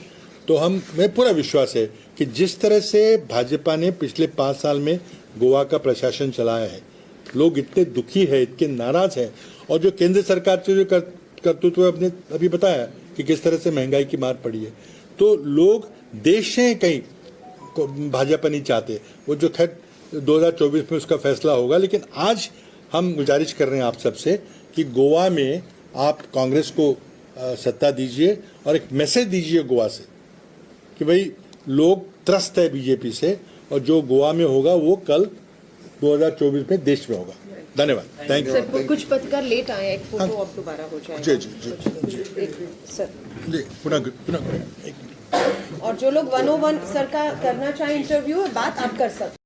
S2: तो हम, मैं पूरा विश्वास है कि जिस तरह से भाजपा ने पिछले 5 साल में गोवा का प्रशासन चलाया है, लोग इतने दुखी है, इतने नाराज़ हैं, और जो केंद्र सरकार से जो कर्तृत्व अपने अभी बताया कि किस तरह से महंगाई की मार पड़ी है, तो लोग देश से कहीं भाजपा नहीं चाहते। वो जो खैर 2024 में उसका फैसला होगा, लेकिन आज हम गुजारिश कर रहे हैं आप सबसे कि गोवा में आप कांग्रेस को सत्ता दीजिए और एक मैसेज दीजिए गोवा से कि भाई लोग त्रस्त है बीजेपी से, और जो गोवा में होगा वो कल 2024 में देश में होगा। धन्यवाद, thank you.
S1: Sir, कुछ पत्रकार लेट आए, एक फोटो अब दोबारा हो जाएगा।
S2: जी जी जी
S1: एक सर
S2: जी, पुनः पुनः एक मिनट।
S1: और जो लोग 101 सर का करना चाहे इंटरव्यू, बात आप कर सकते।